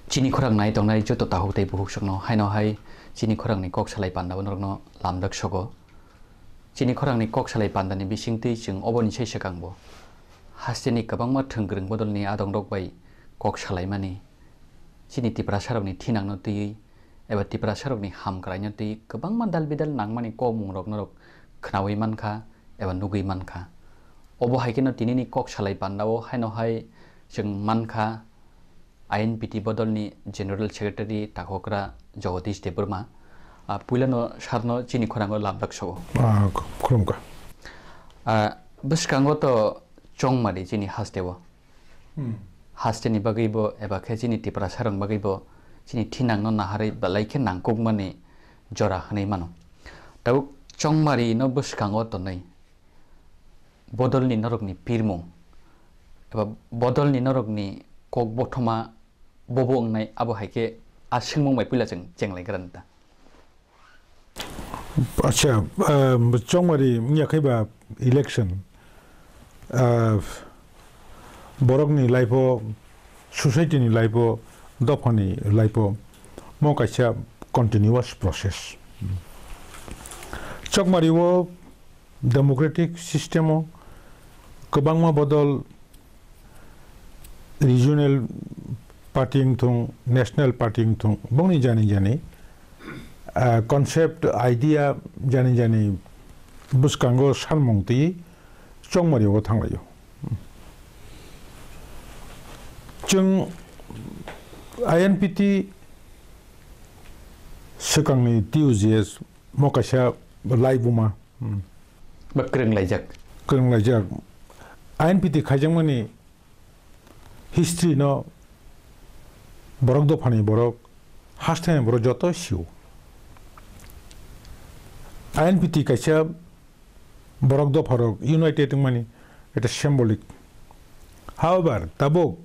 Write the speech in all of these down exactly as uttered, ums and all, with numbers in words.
Chini khorang nai tongnai joto takhuk tei bukhuk sokno haino hai chini khorangni kok salai panda bo norokno lamjak sogo. Chini khorangni kok salai pandani bisingtwi chwng oboni sai swkangbo hasteni kwbangma thwngkwrwng bodolni adongrok bai kok salaimani, chini Tiprasarokni thinangno twiwi eba Tiprasarokni hamkraino twiwi kwbangma dal bidal nangmani kokmungrok norok khnaui mankha eba nugui mankha. Obo hai kheno tinini kok salai pandao haino hai chwng mankha, I N P T bodolni General Secretary takhokra Jagadish Debbarma. Ah, puilano sarno chini khorango lamjak sogo. Ah, khulumkha. Ah, bwskango to chongmari chini hasteo. Hmm. Hasteni bagwibo eba khe chini Tiprasarokni bagwibo chini thinangno naharwi belai khe nangkukmani jora hwnwi mano. Tabuk chongmarino bwskango tonwi bodolni norokni pirmung eba bodolni norokni kok bothoma bobo wngnai, abo hai khe a swngmung bai puila chwng chenglai gra nai ta. Acha, um, chongmari wngya khe ba election, uh, borokni life o, society ni life o, dophani life o, mo kaisa continuous process. Chongmari o democratic system o kwbangma bodol regional party wngthung, national party wngthung, bongni jani jani, ah, concept, idea jani jani bwskango sanmung twi chongmari o thanglaio. Chwng I N P T swkangni T U J S mo kaisa laibuma. Hmm. Ba kwrwng laijak. Kwrwng laijak. I N P T khaijakmani history no borok dophani borok, hasteni borok joto sio. I N P T kaisa borok dopharok united wngmani ekta symbolic. However, tabuk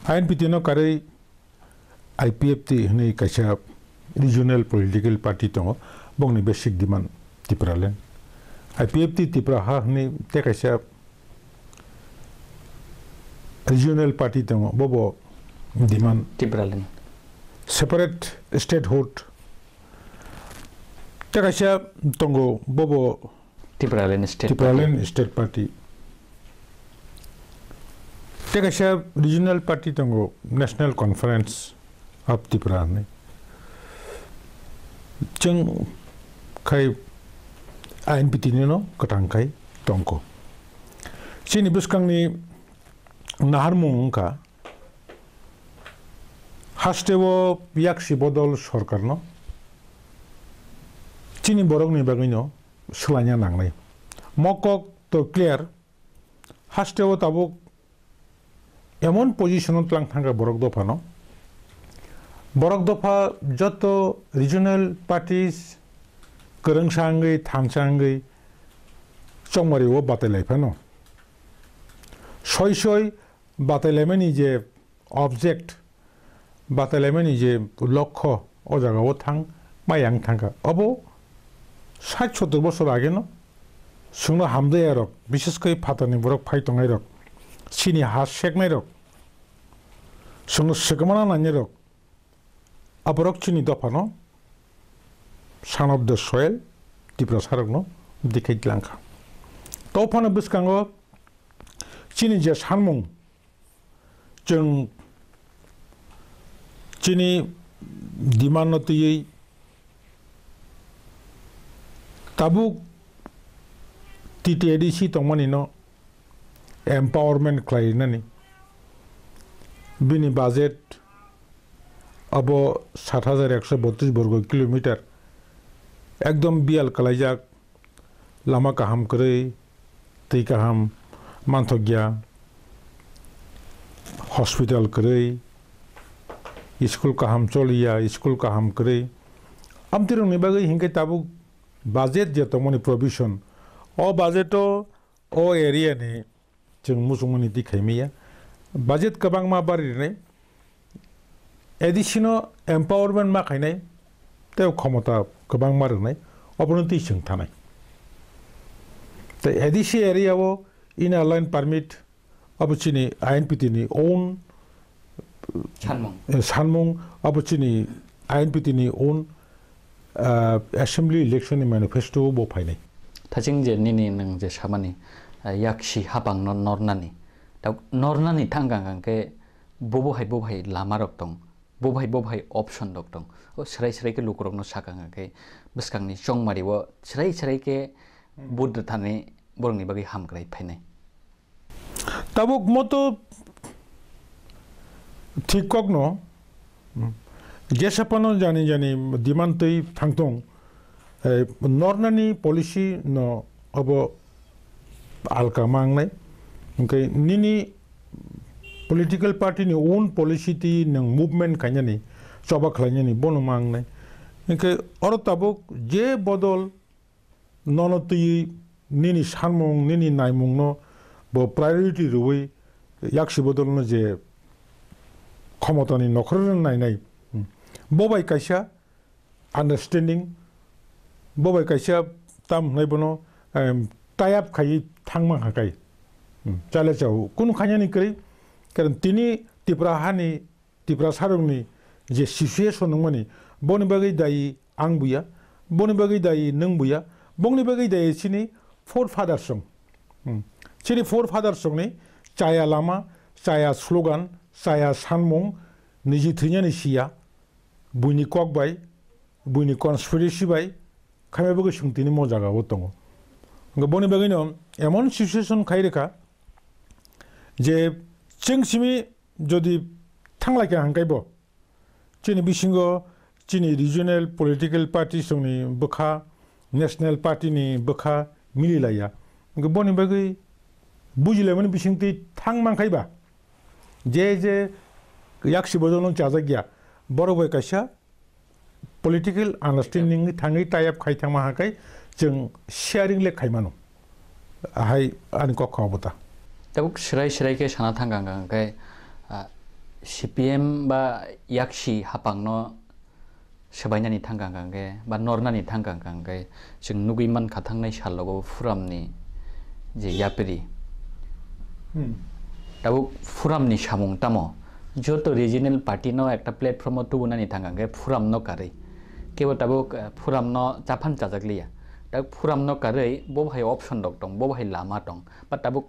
I N P T no karwi I P F T hwnwi kaisa regional political party tongo, bongni basic demand Tipraland. I P F T Tipra ha hwnwi tei kaisa regional party tongo, bobo demand Tipraland. Separate statehood. Tei kaisa tongo, bobo Tipraland State Tipraland Party. State Party. Tei kaisa regional party tongo, National Conference of Tripura hwnwi. Chwng khai I N P T ni no kwthang khai tongkho. Chini bwskangni naharmung wngkha, hasteo yaksi bodol sorkarno chini borokni bagwino swlaina nangnai. Mokok to clear, hasteo tabuk emon position o tlang thangkha borok dophano. Borok dopha joto regional parties kwrwngsa wngwi, thansa wngwi chongmari o batai lai phano. Soi soi batai laimani je object, batai laimani je lokho o jaga o thang, mayang thangkha. Obo sait sottor bosor age no chwngno hamjaya rok, bishes khe phatarni borok phai tongnai rok, chini ha seknai rok, chwngno swkmana nangnai rok, aborok chini dophano son of the soil, Tiprasa rokno dikhai langkha. Tophano bwskango chini je sanmung, chwng chini demand no twiwi tabuk T T A D C tongmani no empowerment khlai rinani. Bini budget abo sat hajar ekso botris borgo kilometer, ekdom biyal kwlaijak, lama kaham kwrwi, twi kaham manthokya, hospital kwrwi, school kaham choliya, school kaham kwrwi. Amtwirokni bagwi hinkhe tabuk budget je tongmani provision, o budget o, o area ni chwng muchungmani twi khaimaya. Budget kwbangma bari rwnai, A D C no empowerment ma khainai, tei khomota kwbangma rwnai, obono twi chwng thanai. Tei A D C area o inner line permit, abo chini I N P T ni own Sanmung. Eh, sanmung abo chini I N P T ni own, ah, assembly election ni manifesto bo phainai. Thaching je nini nwng je samani, ah, yaksi hapang no nornani. Ta nornani thang kang kang khe bobo hai bobo hai lama rok tong, bobo hai bobo hai option rok tong. O srai srai khe lukurok no sakang kang khe bwskang ni chongmari o srai srai khe Hmm. Buddha thani borok ni bagwi hamkrai phainai. Tabuk moto thik kokno, jesa phano jani jani demand twi thangthung, eh, nornani policy no obo alka mangnai. Hwnkhe nini political party ni own policy twi nwng movement khainani, choba khlainani bono mangnai. Hwnkhe oro tabuk je bodol nono twiwi nini sanmung, nini naimungno bo priority rwui yaksi bodolno je khomotani nokhorno nainai, hmm, bo bai kaisa understanding, bo bai kaisa tam hwnai bono, em, tie up khaiwi thangma hakai. Hmm, chale chao. Kunu khainani kwrwi, karon tini Tipra hani Tiprasarokni je situation wngmani, boni bagwi dayi ang buya, boni bagwi dayi nwng buya, bongni bagwi dayi chini forefathers rok. Hmm. Chini forefathers rokni chaya lama, chaya slogan, chaya sanmung, niji thwinani siya, buini kok bai, buini conspiracy bai, khaima bagwi chwng tini mo jaga o tongo. Hwnkhe boni bagwino emon situation khai rwkha je chwng simi jodi thanglai kha hwnkhe bo, chini bisingo chini regional political parties rokni bwkha, national party ni bwkha mililaiya. Hwnkhe boni bagwi bujilaimani bisingtwi thang mankhaiba, je je yaksi bodolno chajakya, borok bai kaisa political understanding thangwi tie up khai thangma hakai chwng sharing le khaimano. Ahai ani kok kha obo ta. Tabuk srai srai khe sana thang kang kang khe, ah, C P M ba yaksi hapang no swbainani thang kang kang khe ba nornani thang kang kang khe chwng nugwi man kha thangnai sal logo Phuram ni je yapri. Hmm. Tabuk Phuram ni samung tamo? Joto regional party no ekta platform o tubunani thang kang khe Phuram no karwi. Kebo tabuk, eh, Phuram no chaphan chajak liya. Tabuk Phuram no karwi bo bahai option rok tong, bo bahai lama tong. Ba tabuk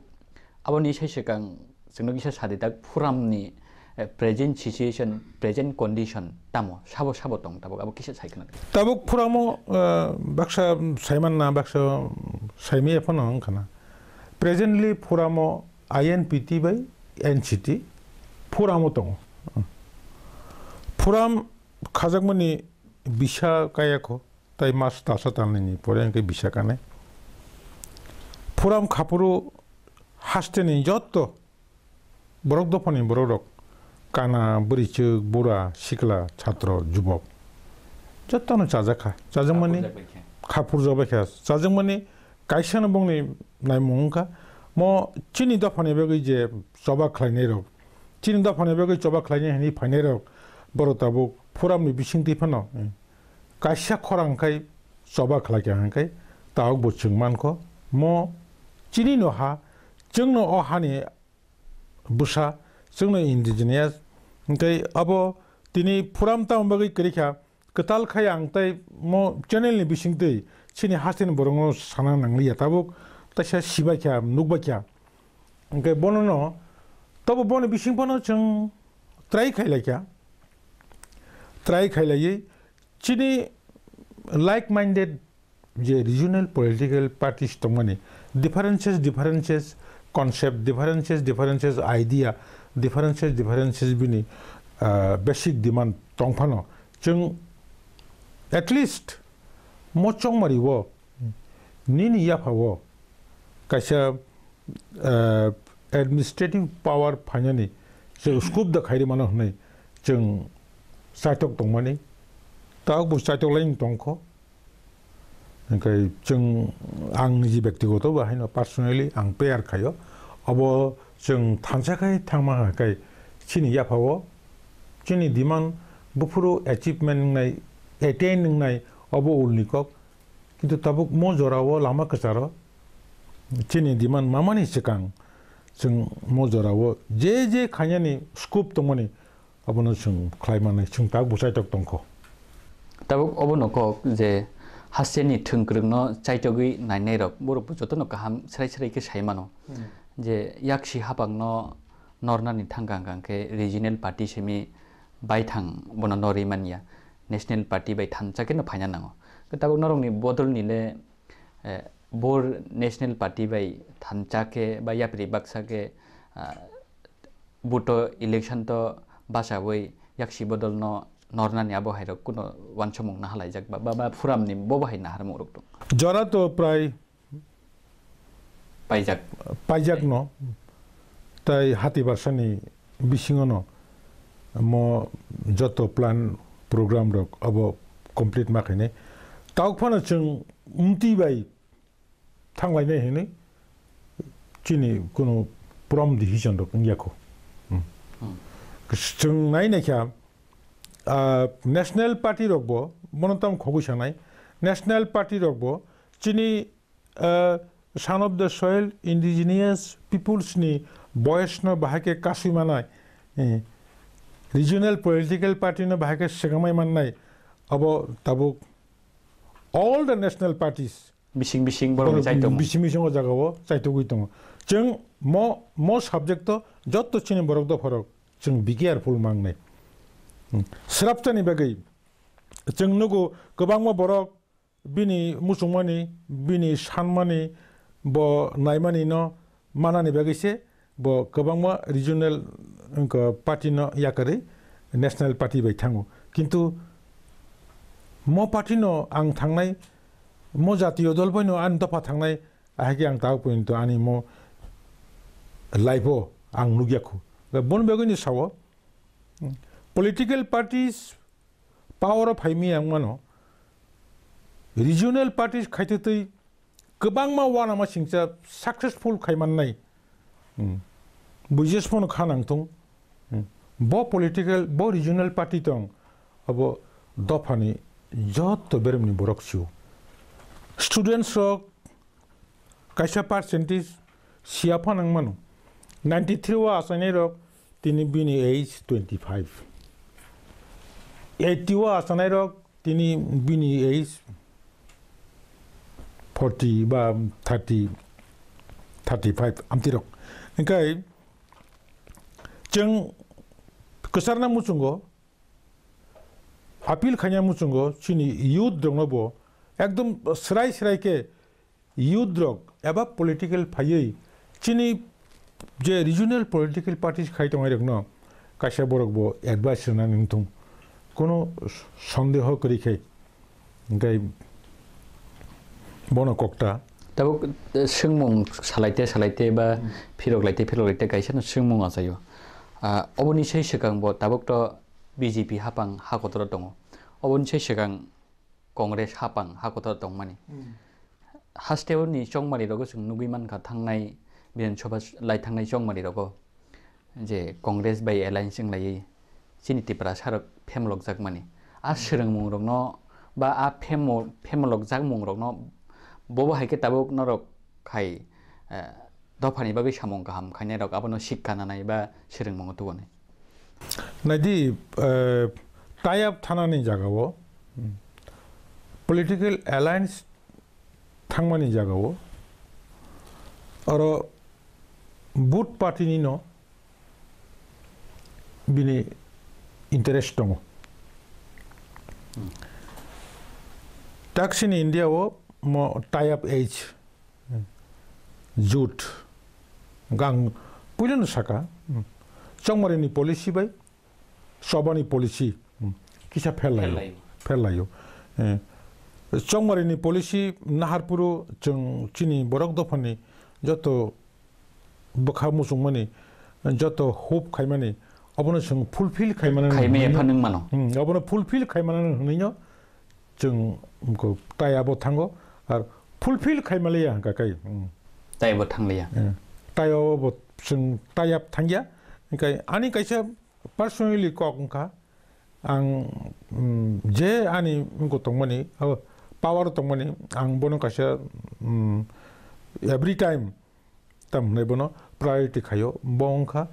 aboni sai swkang chwngno kisa sadi tak Phuram ni, eh, present situation, present condition tamo? Sabo sabo tong tabuk abo kisa sai khna. Tabuk Phuramo, eh, baksa saiman na baksa saimi ephano wngkhana. Presently Phuramo I N P T bai N C T Phuramo tongo. Phuram khajakmani bisa kaya kho, tai mas talsa talnini pore hwnkhe bisa kanai. Phuram khaphuru hasteni jotto borok dophani borok rok, kana, bwrwichwk, bura, sikla, chhatro, jubok, jottono chajakha. Chajakmani khaphurjak bai kha. Khaphurjak bai kha. Chajakmani kaisano bongni naimung wngkha. Mo chini dophani bagwi je choba khlainai rok, chini dophani bagwi choba khlainai hinwi phainai rok, borok tabuk Phuramni bisingtwi phano, eh, kaisa khorang khai choba khlai kha hwnkhe, tabuk bo chwng mankho. Mo chini no ha, chwngno o hani bwsa, chwngno indigenous. Hwnkhe abo tini Phuram tamo bagwi kwrwi kha, kwtal khai ang tai mo channel ni bisingtwi chini hasteni borokno sana nangliya, tabuk taisa sibai kha, nukbai kha. Hwnkhe bonono tobo boni bising phano chwng try khailai kha, try khailaiwi chini like minded je regional political parties tongmani, differences, differences concept, differences, differences idea, differences, differences bini, ah, basic demand tongphano, chwng at least mo chongmari o nini yapha o kaisa, ah, administrative power phainani je scope da khairi mano hwnwi chwng chaitok tongmani, tabuk bo chaitok lai tongkho. Hwnkhe chwng, ang niji bektigoto ba haino personally ang prayer khaio. Obo chwng thansa khai thangma hai khai chini yapha o chini demand buphuru achievement wngnai, attain wngnai, obo ulni kok. Kintu tabuk mo jora o lama kwcharo chini demand mamani swkang chwng mo jora o je je khainani scope tongmani, Abono chwng khlai manwi, chwng tak bo chaitok tongkho. Tabuk obono kok je hasteni thwngkwrwngno chaitogwi nainairok, borok bo jotono kaham srai srai khe sai mano. Hmm. Je yaksi hapangno nornani thangkang kang khe regional party simi baithang bono norwi manya, national party bai thansa khe no phaina nango. Tabuk norokni bodolni le, eh, bo national party bai thansa khe ba yapri baksa khe, ah, buto election to bachawi yaksi bodolno nornani abo hairok kuno wansomung nahalaijak ba, ba, ba phuramni bo bahai naharmung rok tong. Jora to prai paijak. Paijak no, tai hati barsani bisingo no mo joto plan program rok abo complete ma khainai. Tauk phano chwng mti bai thanglainai hinwi chini kuno prom decision rok wngya kho. Hmm. Hmm. Chwng nai naikha, ah, national party rok bo, bono tamo khogwi sanai, national party rok bo chini, ah, son of the soil indigenous peoples ni voice no bahai khe kasui manai, eh, regional political party no bahai khe swkangmai mannai, abo tabuk all the national parties Bising bising borok borok chai tongo. Bising bising o jaga o chaitugwi tongo. Chwng mo, mo subject o jotto chini borok dopha rok chwng be careful mangnai. Hmm. Sraptani bagwi chwng nugo kwbangma borok bini muchungmani, bini sanmani, bo naimani no manani bagwi se bo kwbangma regional, wngkha, party no yakarwi national party bai thango. Kintu mo party no ang thangnai, mo jatiyo dol bai no ani dopha thangnai, ahai khe ang tabuk porjonto ani mo life o ang nukya khu. Boni bagwi ni sao, political parties power o phai miyang mano, regional parties khaitwtwi kwbangma uanama singcha successful khai mannai. Hmm. Buijes phano kha nang thung. Hmm. Bo political, bo regional party tong, abo dophani jotto beremni borok sio. Students rok kaisa percentage sia pha nang mano. Ninety three o achainai rok tini bini age twenty five. Eighty o achainai rok tini bini age forty ba thirty, thirty five amtirok. Hingkai chwng kwcharna muchungo, appeal khaina muchungo chini youth rokno bo ekdom srai srai khe youth rok eba political phaiwi chini je regional political parties khai tongnai rokno kaisa borok bo advice rwna nung thung, kono sondeho kwrwi khai. Hingkai bono kokta. Tabuk, eh, swngmung salaite salaite ba Hmm. phirok laite phirok laite kaisa no swngmung achaio. Ah, oboni sai swkang bo tabuk to B J P hapang ha kotor tongo. Oboni sai swkang Congress hapang ha kotor tongmani. Hmm. Hasteo ni chongmari rogo chwng nugwi mankha thangnai Bidhan Sabha lai thangnai chongmari rogo je Congress bai alliance wnglaiwi chini Tiprasa rok phemlokjakmani. A swrwngmung rokno ba a phemo-, phemlokjakmung rokno bobo hai khe tabuk norok khai, eh, dophani bagwi samung kaham khainai rok abono sikka nanai ba swrwngmungo tubunai. Naidi, eh, tie up thanani jagao, hmm, political alliance thangmani jagao, oro both party ni no bini interest tongo. Hmm. Taksini India o mo tie up age, hmm, jut, gang puilano saka, hmm, chongmari ni policy bai, Chobani policy, hmm, kisa phel laio. Phel laio. Phel laio. Eh, chongmari ni policy naharphuru chwng chini borok dophani joto bwkha muchungmani, joto hope khaimani, obono chwng fulfill khaimani Khaimaya hwnwi-, pha nwng mano. Hmm, obono fulfill khaimani hwnwi no chwng ko tai abo thango, ar fulfill khaimaliya hwnkha kai, hmm. Tai abo thangliya. Eh, tai abo chwng tai abo thangya, hwnkhe ani kaisa personally kok wngkha, ang, mm, je ani wngkha tongmani, abo power tongmani, ang bono kaisa, mm, every time tam hwnwi bono priority khaio, bo wngkha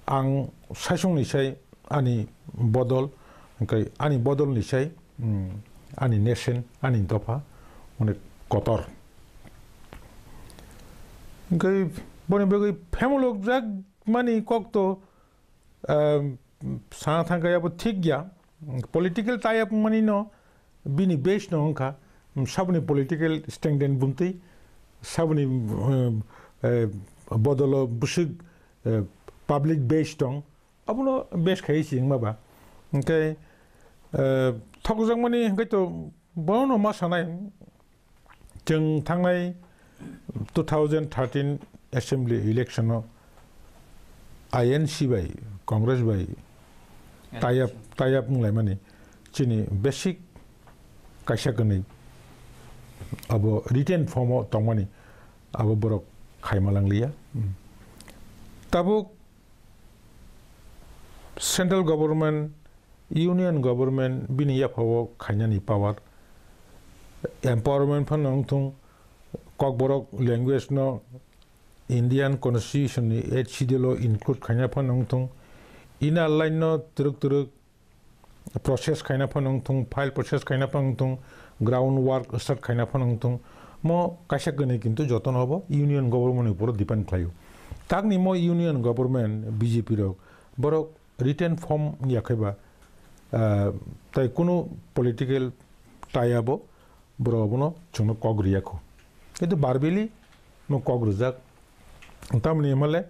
ang saisongni sai ani bodol, hwnkhe ani bodolni sai, mm, ani nation, ani dopha, onek kotor. Hwnkhe boni bagwi phemulokjak mani kok to, um, sana thangkhe abo thik ya. Political tie up mani no bini base no wngkha, saboni political stand and bumtwi, saboni, um, eh, bodolo bwswk, eh, public base tong, abono base khai si wngma ba. Hwnkhe, eh, thokjakmani hwnkhe to bono ma sanai, chwng thangnai two thousand thirteen assembly election o I N C bai, Congress bai tie up, tie up wnglaimani chini basic kaisa kwnwi abo written form o tongmani abo borok khaima langliya. Tabuk central government, union government bini yaphao khainani power, empowerment phano wngthung, Kokborok language no Indian Constitution ni Eighth Schedule o include khaina phano wngthung, inner line no twrwk twrwk process khaina phano wngthung, file process khaina phano wngthung, ground work start khaina phano wngthung, mo kaisa kwnwi kintu jotono bo union government ni uporo depend khlaio. Takni mo union government B J P rok, borok written form ya khe ba, ah, tai kunu political tie up o borok abono chwngno kok rwya kho. Kintu verbally no kok rwjak. Tamoni hwnmale,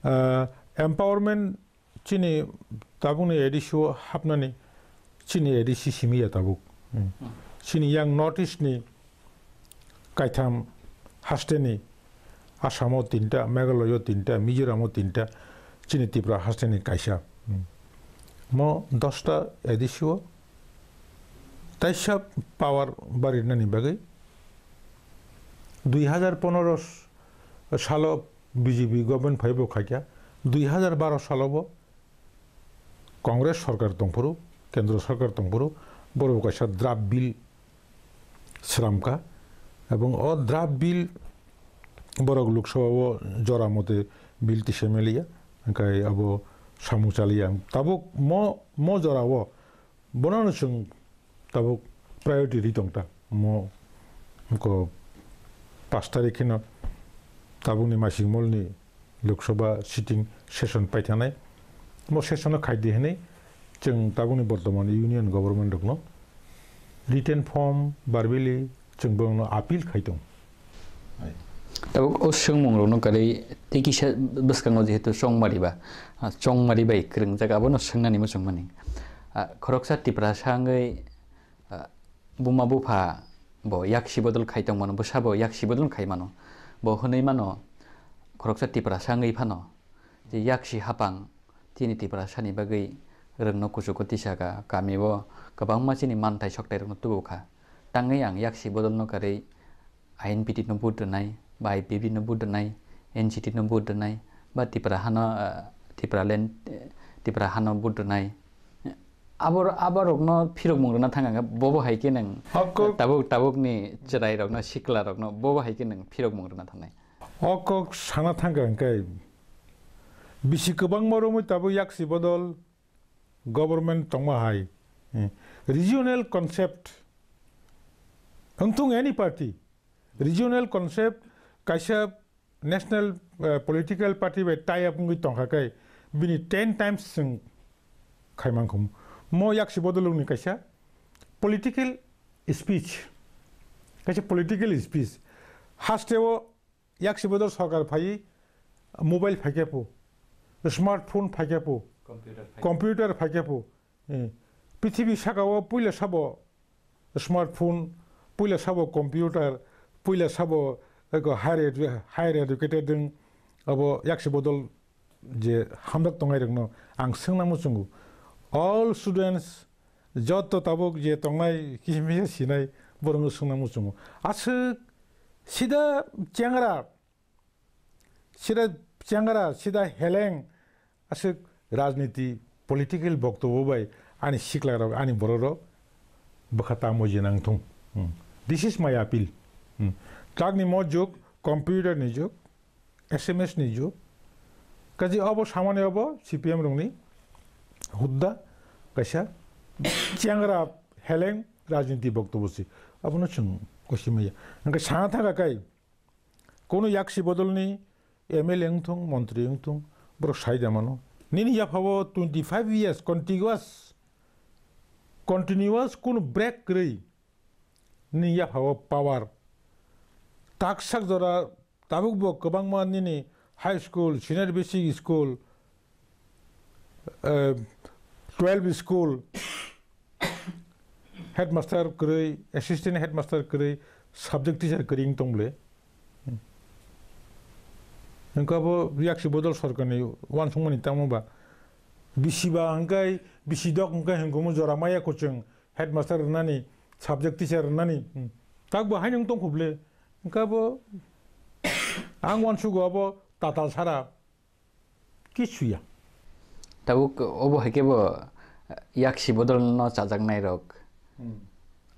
ah, empowerment chini tabukni A D C o hapnani chini A D C simi ya tabuk. Hmm. Chini yang North East ni kaitham haste ni Assam o tinta, Meghalaya o tinta, Mizoram o tinta, chini Tripura haste ni kaisa. Hmm. Mo dosta A D C o taisa power barinani bagwi dui hazar pondro salo B J P government phaibo khaikha, dui hazar baro salo bo Congress sorkar tongphuru, kendro sorkar tongphuru, borok kaisa draft bill sramkha, ebong o draft bill borok Lok Sabha o jora mote bill tisa meliya, hwnkhe abo samung chaliya. Tabuk mo, mo jora o bono no chwng tabuk priority ri tong ta. Mo ko pash tarikh kheno tabukni masing molni Lok Sabha sitting session paithanai. Mo session o khaidi hinwi chwng tabukni bortoman union government rokno written form, verbally chwng borokno appeal khai tong. Tabuk o swngmung rokno kwrwi tei kisa bwskango jehetu chongmari ba, ah, chongmari bai kwrwngjak abono swngna ni muchung mani. Ah, khoroksa Tiprasa wngwi, ah, buma bupha bo yaksi bodol khai tong mano, bwsa bo yaksi bodol khai mano. Bo hwnwi mano khoroksa Tiprasa wngwi phano je yaksi hapang tini Tiprasa ni bagwi rwngno kuchugo tisaka kami o kwbangma chini manthai soktai rokno tubu kha. Tangwi ang yaksi bodol no kwrwi I N P T no vote rwnai, ba I P F T no vote rwnai, N C T no vote rwnai, ba Tipra hano, ah, Tipraland, eh, Tipra hano vote rwnai. Abo, abo rokno phirokmung rwna thang ang, bobo hai khe nwng Hakuk. Tabuk, tabukni chwrai rokno, sikla rokno, bobo hai khe nwng phirokmung rwna thangnai. O kok sana thang ang khe bisi kwbangma romwi tabuk yaksi bodol government tongma hai. Eh, regional concept wngthung any party, regional concept kaisa national, eh, political party bai tie up wngwi tongkha khe bini ten times chwng khaimang khum. Mo yaksi bodolungni kaisa political speech, kaisa political speech. Haste o yaksi bodol sorkar phaiwi mobile phaikhe po, smartphone phaikhe po, computer phaikhe po. Eh, prithibi saka o puila sabo smartphone, puila sabo computer, puila sabo eko higher edu-, higher educated wng, abo yaksi bodol je hamjak tongnai rokno ang swngna muchungo. All students, joto tabuk je tongnai, kisa misa sinai, borokno swngna muchungo. Aswk sida chengra, sida chengra, sida heleng, aswk rajniti, political boktobo bai ani sikla rok, ani borok rok bwkha tamo je nang thung. Hmm. This is my appeal. Hmm. Takni mo jug, computer ni jug, S M S ni jug. Kaji obo samani obo C P M rokni hudda kaisa chengra heleng rajniti boktobo se. Abono chwng kosi maya. Hwnkhe sana thangkha kai, kono yaksi bodolni M L A wngthung, montri wngthung, borok sai da mano. Nini yaphao twenty five years contiguous, continuous kono break kwrwi nini yaphao power. Taksak jora tabuk bo kwbangma nini high school, senior basic school, eh, twelve school, headmaster kwrwi, assistant headmaster kwrwi, subject teacher kwrwi wng tong bwle. Hwnkhe abo yaksi bodol sorkarni uansukmani tamo ba? Bisi ba hwnkhe, bisi dok hwnkhe hwnkumu jora maya kuchung headmaster rwnani, subject teacher rwnani. Hmm. Tak bo haino wng tong khuble. Hwnkhe abo ang uansugo abo tatal sara. Kichu ya. Tabuk obo hai khe bo yaksi bodol no chajaknai rok. Hmm.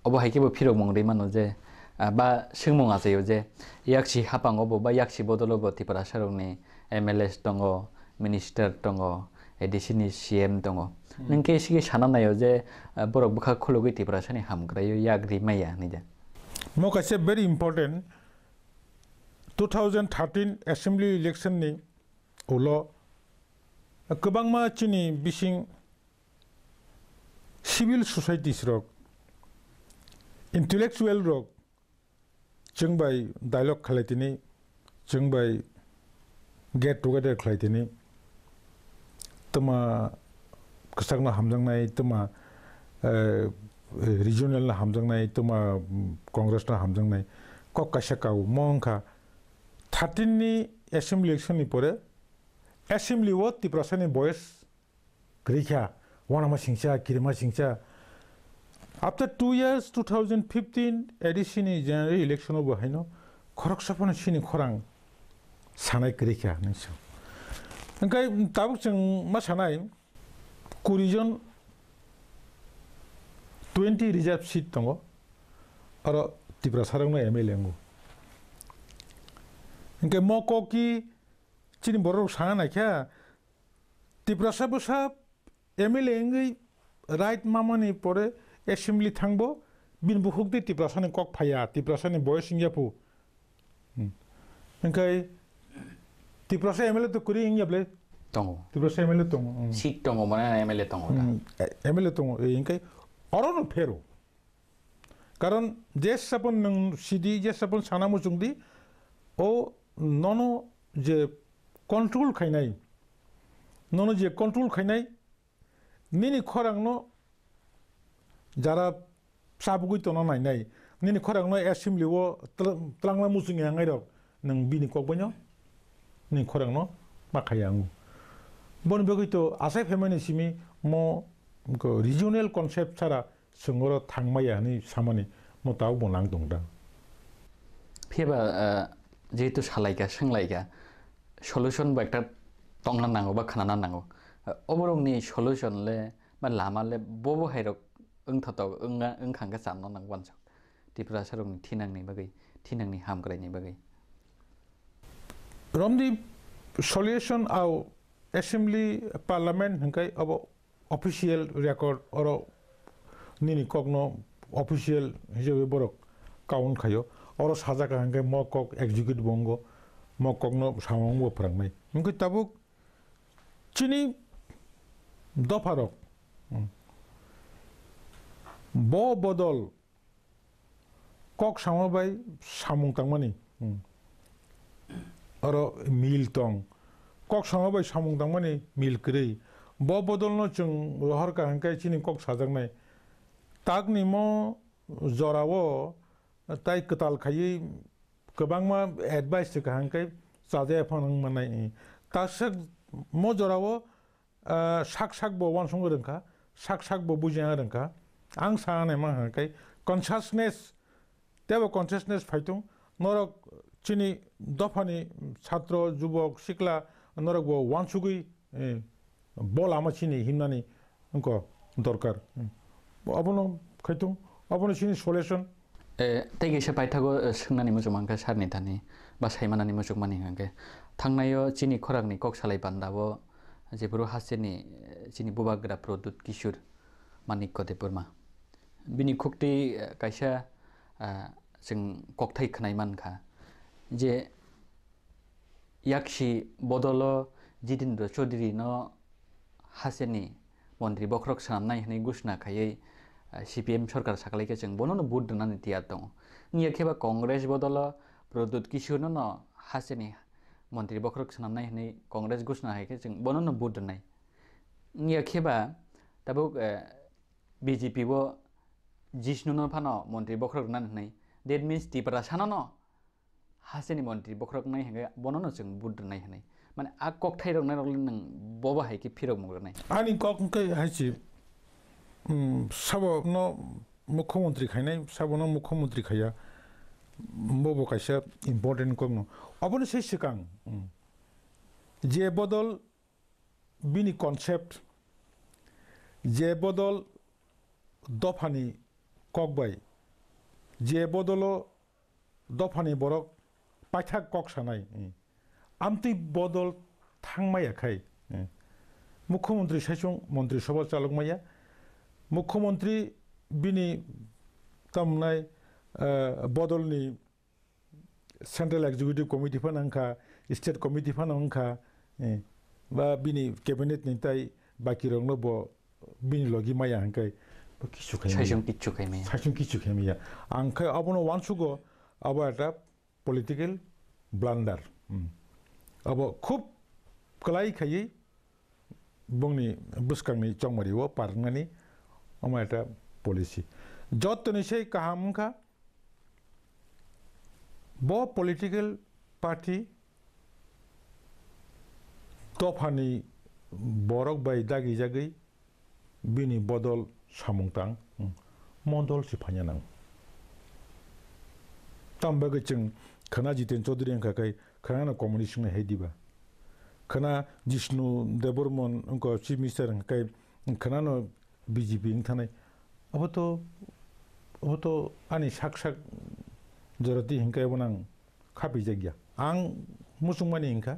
Obo hai khe bo phirok mung rwi mano je, ah, ba swngmung achaio je yaksi hapang obo ba yaksi bodol obo Tiprasa rokni M L As tongo, minister tongo, A D C ni C M tongo. Hmm. Nwng khe sigi sana naio je, ah, borok bwkha khulugwi Tiprasa ni hamkraio yak ri maya hinwi de. Mo kaisa very important, two thousand thirteen assembly election ni ulo kwbangma chini bising civil societies rok, intellectual rok chwng bai dialogue khlai tini, chwng bai get together khlai tini, twma kwchakno hamjaknai, twma, eh, regional no hamjaknai, twma, mm, Congress no hamjaknai kok kaisa kau mo wngkha thirteen ni assembly election ni pore assembly o Tiprasa ni voice kwrwi kha, uanama singcha, kirima singcha. After two years, two thousand fifteen A D C ni general election o bo haino khoroksa phano chini khorang sanai kwrwi kha hinwi sa. Hwnkhe tabuk chwng ma sanai, kuri jon twenty reserve seat tongo, oro Tiprasa rokno M L A wngo. Hwnkhe mo kok ki chini borok rok sana naikha, Tiprasa bwsa M L A wngwi right mamani pore assembly thangbo, bini bukhuk twi Tiprasani kok phaiya, Tiprasani voice wngya phu. Hmm. Hwnkhe Tiprasa M L A to kwrwi wngya bwle? Tongo. Tiprasa M L A tongo, hmm. Seat tongo, mane M L A tongo da? Hmm, M L A tongo, eh, hwnkhe orono phero. Karon je sapon nwng sidi, je sapon sana muchungdi, o nono je control khainai, nono je control khainai, nini khorangno jara chabugwi tongna nainai, nini khorangno assembly o tl-, tlangna muchungya wngnai rok, nwng bini kokbaino, nini khorangno ma khaiya wngo. Boni bagwi to achai phaimani simi mo, ko regional concept sara chwng oro thangmaya hinwi samani mo tabuk bo nang tong da. Phiya ba, ah, jehetu salaikha, swnglaikha, solution bo ekta tongna nango ba khnana nango. Ah, oborokni solution le ba lama le bobo hairok wngthotok wngna, wngkha hwnkhe chamna nango uansuk. Tiprasarokni thinangni bagwi, thinangni hamkraini bagwi. Romdi solution au assembly, parliament hwnkhe obo official record, oro nini kokno official hisabe borok count khaio. Oro sajak hwnkhe mo kok execute bo wngo, mo kokno samung bo phwrwngnai. Hwnkhe tabuk chini dopharok, hmm, bo bodol kok sama bai samung tangmani, hmm, oro mil tong. Kok sama bai samung tangmani mil kwrwi. Bo bodolno chwng rohorkha hwnkhe chini kok sajaknai. Takni mo jorao tai kwtal khaiwi kwbangma advice rwkha hwnkhe chajaya phano wng mannai. Taksa mo jorao ah, sak sak bo uansukna rwngkha, sak sak bo bujina rwngkha. Ang sana naima hwnkhe consciousness, teibo consciousness phaitung, norok chini dophani chhatro, jubok, sikla, norok bo uansugwi, eh, bo lama chini himnani wngkha dorkar. Hmm. Obono khaitung, obono chini solution. Eh, tei kaisa paithago, eh, swngnani muchung mankha sarni thani, ba saimanani muchung mani hwnkhe, thangnaio chini khorangni kok salai pandao, Jephuru hasteni, eh, chini bubagra Pradyut Kishore Manikya Debbarma. Bini khuktwi, eh, kaisa, ah, chwng kokthai khwnai mankha je yaksi bodolo Jitendra Chaudhary no hasteni montri bokhorok swnamnai hwnwi ghosna khaiwi, ah, C P M sorkar saklaikhe chwng bonono vote rwnani tiyar tongo. Wngya khe ba Congress bodolo Pradyut Kishore no hasteni montri bokhorok swnamnai hwnwi Congress ghosna hai khe chwng bonono vote rwnai. Wngya khe ba tabuk, eh, B J P o Jishnu no phano montri bokhorok rwnani hwnwi. That means Tiprasa no no hasteni montri bokhorok nai hwnwi bonono chwng vote rwnai hwnwi. Mane a kokthai rok nai rok le nwng bobo hai khe phirok mung rwnai. Ani kok wngkhe hai se, um, sabo no mukhyamantri khainai, sabo no mukhyamantri khaiya. Bobo kaisa important kokno. Obono se swkang, um, je bodol bini concept, je bodol dophani kok bai, je bodolo dophani borok paithak kok sanai, eh, amtwi bodol thangmaya khai, eh, mukhyamantri saichung montri sabha chalokmaya, mukhyamantri bini tamnai, eh, bodolni Central Executive Committee phano wngkha, State Committee phano wngkha, eh, ba bini cabinet ni tai baki rokno bo bini logi maya hwnkhe bo kichu khai maya. Saichung kichu khai maya. Saichung kichu khai maya. Ang khe abono uansugo, abo ekta political blunder. Hmm. Abo khub kwlai khaiwi bongni bwskangni chongmari o parwngnani omo ekta policy. Jottoni sei kaham wngkha, bo political party dophani borok bai dagi jagwi bini bodol samung tang, hmm, modol se phanya nang. Tam bagwi chwng khana Jiten Chaudhary wngkha khai khana no communist wngnai hai diba? Khana Jishnu Debbarma wngkha chief minister wngkha khai khana no B J P wng thanai. Abo to, abo to ani sak sak jorati hinkai bo nang khapi jakya. Ang muchungmani hinkha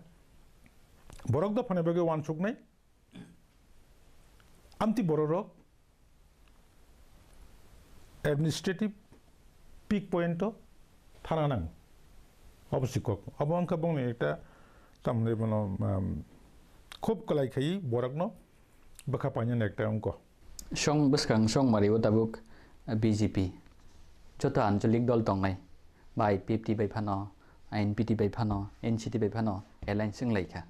borok dophani bagwi uansuknai. Amtwi bororok administrative peak point o thana nang. Obo si kok. Obo wngkha bongni ekta tamni bono, um, khub kwlai khaiwi borokno bwkha painani ekta wngkha. Song bwskang song mari o tabuk B J P. Joto anchalik dol tongnai. Bai P F T bai phano, I N P T bai phano, N C T bai phano alliance wnglaikha.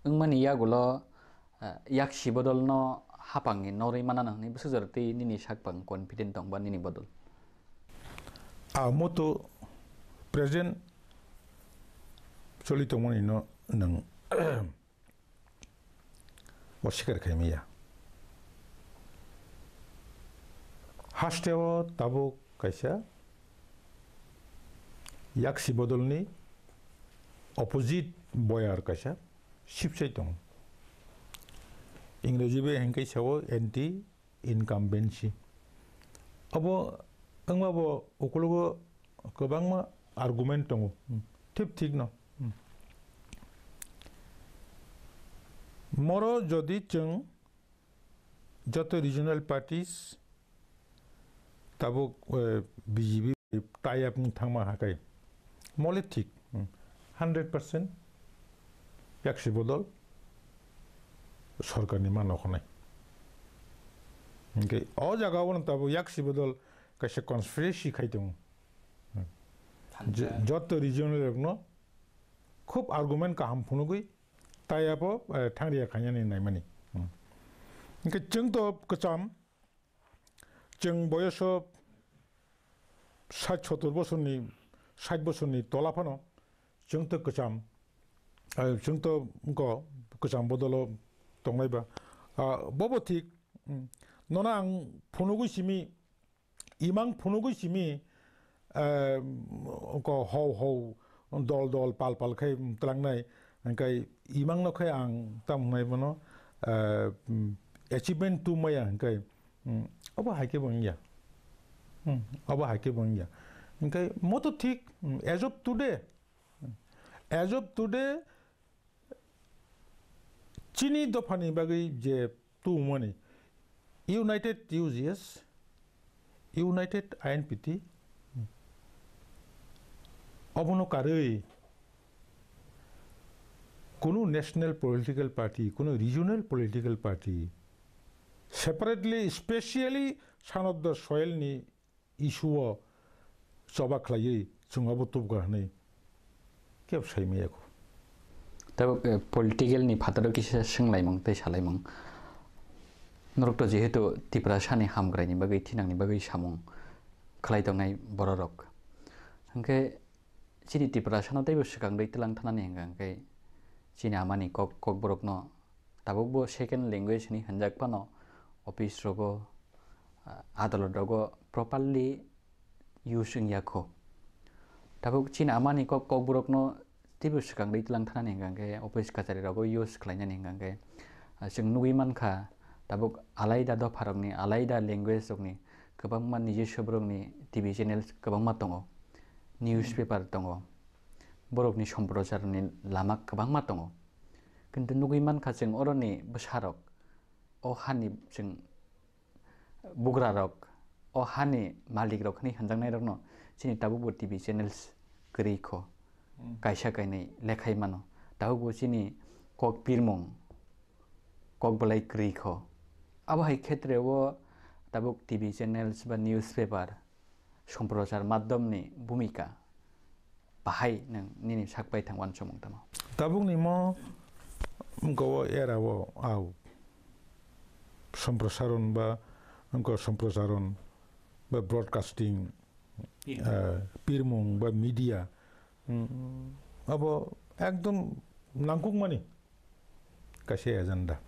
Wngmani yagulo ah, yaksi bodolno hapangni norwi manana hwnwi bwsajora tei nini sakpang confident tong ba nini bodol? Ah, mutu present choli tongmani no nwng osikar khai maya. Hasteo tabuk kaisa yaksi bodolni opposite boyar kaisa sibsai tongo. Ingreji bai hinkhe sao anti incumbency. Abo wngma bo ukologo kwbangma argument tongo. Hmm. Thip thik no. Hmm. Moro jodi chwng joto regional parties tabuk, eh, B J P tie up wng thangma hakai. Mole thik, hmm, hundred percent yaksi bodol sorkarni ma nokhonai. Hinkhe o jaga o tabuk yaksi bodol kaisa conspiracy khai tongo. Hmm. Thansa. Je-, joto regional rokno khub argument kaham phunugwi tie up o, eh, thangriya khainani naimani. Hmm. Hinkhe chwng to kwcham, chwng boyoso sait sotor bosorni, sait bosorni tola phano chwng to kwcham, eh, chwng to wngkha kwcham bodolo tongnai ba. Ah, bobo thik, mm, nono ang phunugwi simi, imang phunugwi simi, eh, wngkha hau hau dol dol pal pal khai tlangnai, hingkai imang no khai ang tam hwnai bono, eh, mm, achievement tu maya hingkai, mm, obo hai khe bo wngya. Hmm, obo hai khe bo wngya. Hingkai moto thik, hmm, as of today, hmm, as of today, Chini dophani bagwi je tubumani United U G S, United I N P T, obono karwi kunu national political party, kunu regional political party, separately, specially sanadda soil ni issue o choba khlaiwi chwng obo tubukha hwnwi kebo sai maya kho. Tei, eh, political ni phataro kisa swnglaimung tei salaimung. Norok to jehetu Tiprasa ni hamkrai ni bagwi, thinang ni bagwi samung khlai tongnai bororok. Hwnkhe chini Tiprasa no teibo swkang dui twlang thanani hwnkha hwnkhe chini amani kok, kokborok no tabuk bo second language hinwi hwnjak phano office rogo, ah, adalot rogo properly use wngya kho. Tabuk chini amani kok, kokborok no teibo swkang dui twlang thanani hwnkha hwnkhe office kachari rogo use khlainani hwnkha hwnkhe, ah, chwng nugwi mankha tabuk alaida dopha rokni, alaida language rokni kwbangma nijoswa borokni T V channels kwbangma tongo, newspaper tongo, borokni somprocharni lama kwbangma tongo. Kintu nugwi mankha chwng oroni bwsarok, o hani chwng bugrarok, o hani malikrok hinwi hwnjaknairokno chini tabukbo T V channels kwrwi kho, hmm, kaisa kainwi lekhai mano. Tabukbo chini kok pirmung, kok belai kwrwi kho. Abo hai khetre o tabuk T V channels ba newspaper, somprochar madhyamni bhumika bahai nwng nini sak bai thang uansukmung tamo? Tabukni mo wngkha o era o, au, somprosaron ba wngkha somprocharon ba broadcasting, pirmung, ah, pirmung ba media, mm, abo ekdom nangkukmani kaisa agenda.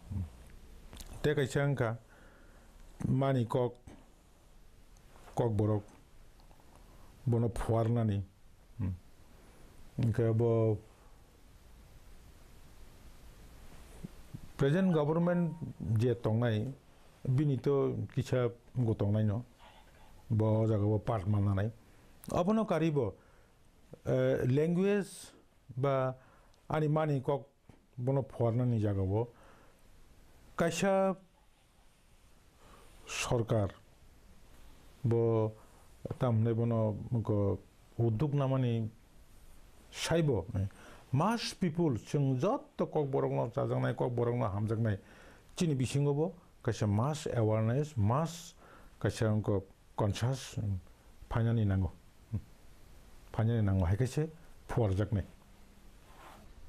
Tei kaisa wngkha mani kok, kokborok bono phuarnani. Hmm. Hwnkhe bo present government je tongnai, bini to kisa go tongnaino, bo o jaga o part mananai. Obono karwi bo, eh, language ba ani mani kok bono phuarnani jagao kaisa sorkar bo tamhinai bono wngkha udduk namani saibo mass people, chwng joto kokborokno chajaknai, kokborokno hamjaknai, chini bisingo bo kaisa mass awareness, mass kaisa wngkha conscious, um, phainani nango. Phainani nango, hai khe se phuarjaknai.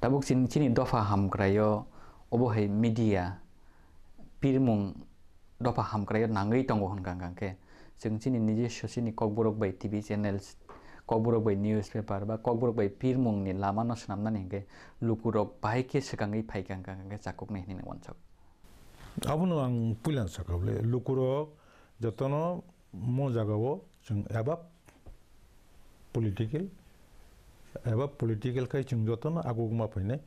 Tabuk chini, chini dopha hamkraio, obo hai media, pirmung dopha hamkraio nangwi tongo hwnkha, hwnkha khe chwng chini nijiswa chini kokborok bai T V channels, kokborok bai newspaper ba kokborok bai pirmungni lamano swnamnani hwnkhe lukurok bahai khe swkangwi phaikha, hwnkha khe chakuknai hinwi uansuk. Abono ang puila sakha bole, lukurok jotono mo jagao chwng above political, above political khai chwng jotono agugma phainai.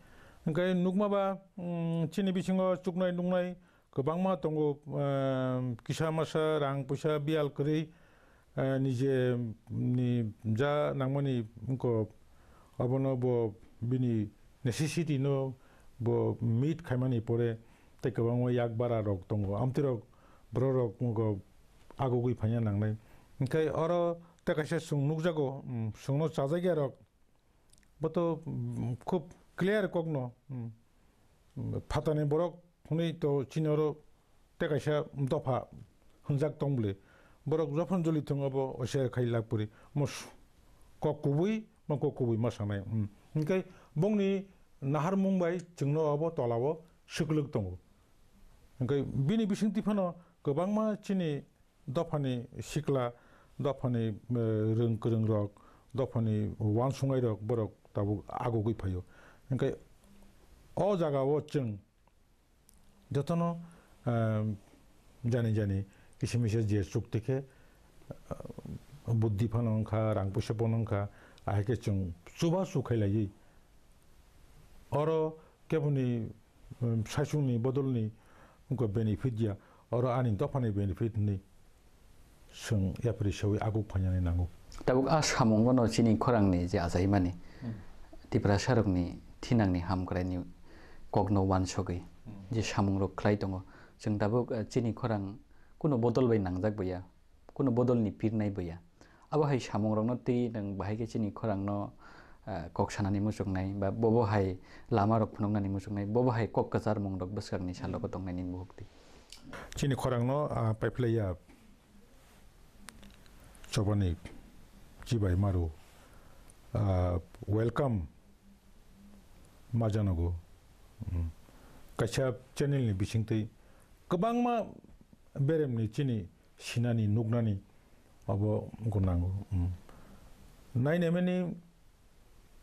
Hwnkhe nukma ba, mm, chini bisingo chuknai nuknai kwbangma tongo, ehm, kisa masa rang puisa biyal kwrwi, eh, nije ni ja nangmani wngkha, abono bo bini necessity no bo meet khaimani pore tei kwbangma yak bara rok tongo. Amtwi rok borok rok wngkha agugwi phaina nangnai. Hwnkhe oro tei kaisa chwng nukjago, mm, chwngno chajakya rok. Bo to, mm, khub clear kokno, mm, mm, phatani borok hwnwi to chini oro tei kaisa dopha hwnjak tong bwle. Borok jophon joli thung abo oise khai lak puri. Mo s-, kok kubui, mo kok kubui ma sanai. Mm. Hwnkhe bongni naharmung bai chwngno abo tolao swklwk tongo. Hwnkhe bini bisingtwi phano kwbangma chini dophani sikla, dophani, eh, rwng kwrwng rok, dophani uansuknai rok borok tabuk agugwi phaio. Hwnkhe o jaga o chwng jotono, eh, jani jani kisa misa je chukti khe, eh, buddhi phano wngkha, rang puisa phano wngkha, ahai khe chwng chubachu khailaiwi oro keboni, um, saichungni bodolni wngkha benefit ya, oro ani dophani benefit hinwi chwng yapri sawi aguk phainani nango. Tabuk a samungo no chini khorangni je achaimani, hmm, Tiprasa rokni thinangni hamkraini kokno uansugwi je samungrok khlai tongo, chwng tabuk, eh, chini khorang kunu bodol bai nangjak boya, kunu bodolni pirnai boya. Abo hai samungrokno twi nwng bahai khe chini khorangno, eh, kok sanani muchungnai, ba bobo hai lamarok phunuknani muchungnai, bobo hai kok kwcharmungrok bwskangni salogo tongnai nini bukhuk twi. Chini khorangno, ah, paiphlaiya chobani chibai maru, ah, welcome ma janogo. Mm. Kaisa channel ni bisingtwi kwbangma beremni chini sinani, nuknani abo wngkha nango. Mm. Nainamani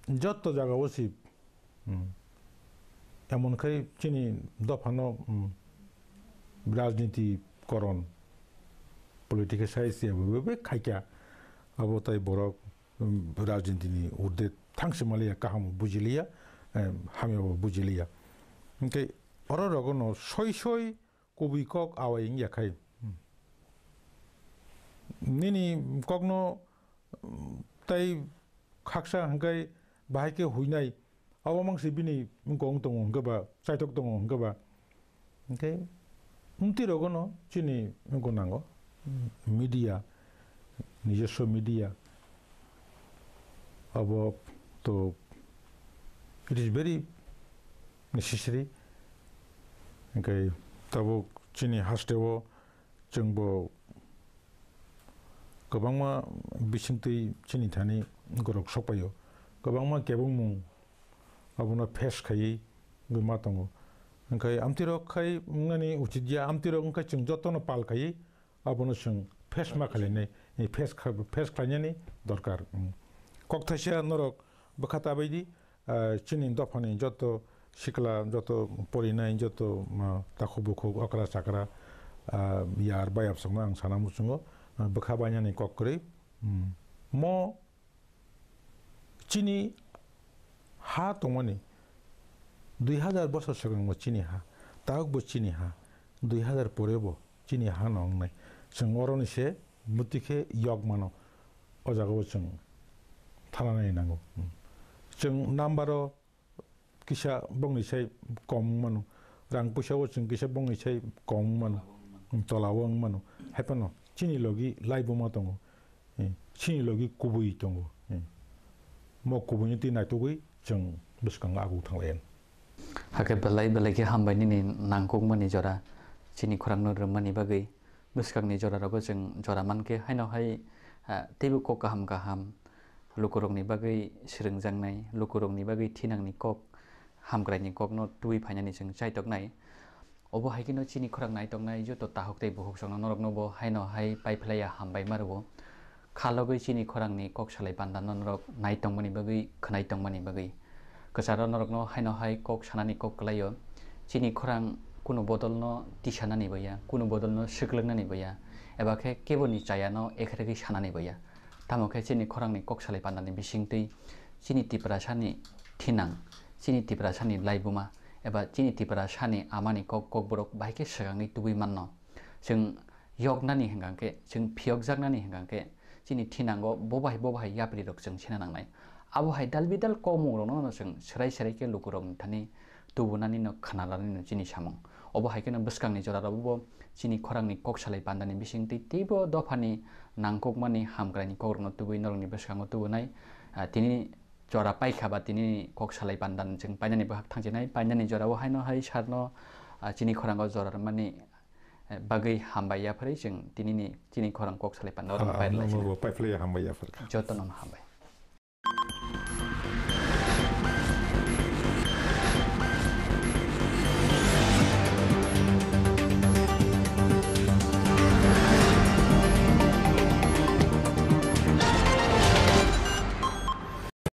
jotto jagao si, mm, emon khai chini dophano, mm, rajniti koron, political science ya bebe khaikya, abo tai borok, mm, rajniti ni urde thangsi maliya, kaham bujiliya, em, hamya bo bujiliya. Hingke oro rogono soi soi kubui kok awai wngya khai. Hmm. Nini kokno, mm, tai khaksa hingkai bahai khe huinai, abo mangsi bini wngkong tongo hingke ba, chaitok tongo hingke ba. Hingke mtwi rogono chini wngkong nango. Media, nijoswo media, abo to it is very necessary. Hingke tabuk chini hasteo chwngbo kwbangma bisingtwi chini thani gorok sokpaio, kwbangma kebengmung abono face khaiwi wngwi ma tongo. Hingke amtwirok khai wngnani uchit ya, amtwirok wngkha chwng jotono pal khaiwi abono chwng face ma khlainai, face kha-, face khlainani dorkar. Mm. Kok thaisa norok bwkha ta bai di, ah, chini dophani joto sikla, joto porinai, joto, ah, takhuk bukhuk, okra chakra, ah, yar bayapsokno ang sana muchungo, ah, bwkha bainani kok kwrwi. Mm. Mo chini ha tongmani, dui hazar bosor swkangbo chini ha, tabukbo chini ha, dui hazar porebo chini ha no wngnai. Chwng oroni se muti khe yok mano, o jagao chwng thananani nango. Chwng number o kisa bongni sai kom wng mano, rang puisa o chwng kisa bongni sai kom wng mano, tola o wng mano, hai phano chini logi laibuma tongo, eh, chini logi kubui tongo, eh. Mo kubui ni twi naitugwi chwng bwskango aguk thang lai. Hakhe belai belai khe hambai nini nangkukmani jora chini khorang no rwmani bagwi. Bwskangni jorarogo chwng jora mankhe haino hai, ah, teibo kok kaham kaham lukurokni bagwi swrwngjaknai, lukurokni bagwi thinangni kok, hamkraini kokno tubui phainani chwng chaitoknai. Obo hai kheno chini khorang naitoknai joto tahuk tei bukhuk songno noroknobo haino hai paiphlaiya hambai ma rwo. Khalogwi chini khorangni kok salai pandano norok nai tongmani bagwi, khwnai tongmani bagwi. Kwcharo norokno haino hai kok sanani kok kwlaio. Chini khorang kunu bodolno tisanani baiya, kunu bodolno swklwknani baiya, eba khe keboni chayano ekregwi sanani baiya. Tamo khe chini khorangni kok salai pandani bisingtwi chini Tiprasani thinang, chini Tiprasani laibuma, eba chini Tiprasani amani kok, kokborok bahai khe swkangwi tubui manno. Chwng yoknani hwnkha khe, chwng phiyokjaknani hwnkha khe, chini thinango bo bai bo bai yapri rok chwng sina nangnai. Abo hai dal bidal kokmung rokno no chwng swrai swrai khe lukurokni thani tubunani no khwnanani no chini samung. Obo hai kheno bwskangni jora rok bo chini khorangni kok salai pandani bising twi teibo dophani nangkukmani hamkraini kok rokno tubui norokni bwskango tubunai. Ah, tini jora paikha ba tini kok salai pandan chwng painani bo hak thangchinai, painani jora o haino hai sarno, ah, chini khorango jora rwmani, eh, bagwi hambai yapharwi chwng tinini chini khorang kok salai panda oro Ah, pairwlai nungno sina. Bo paiphlaiya hambai yapharkha. Jotono hambai.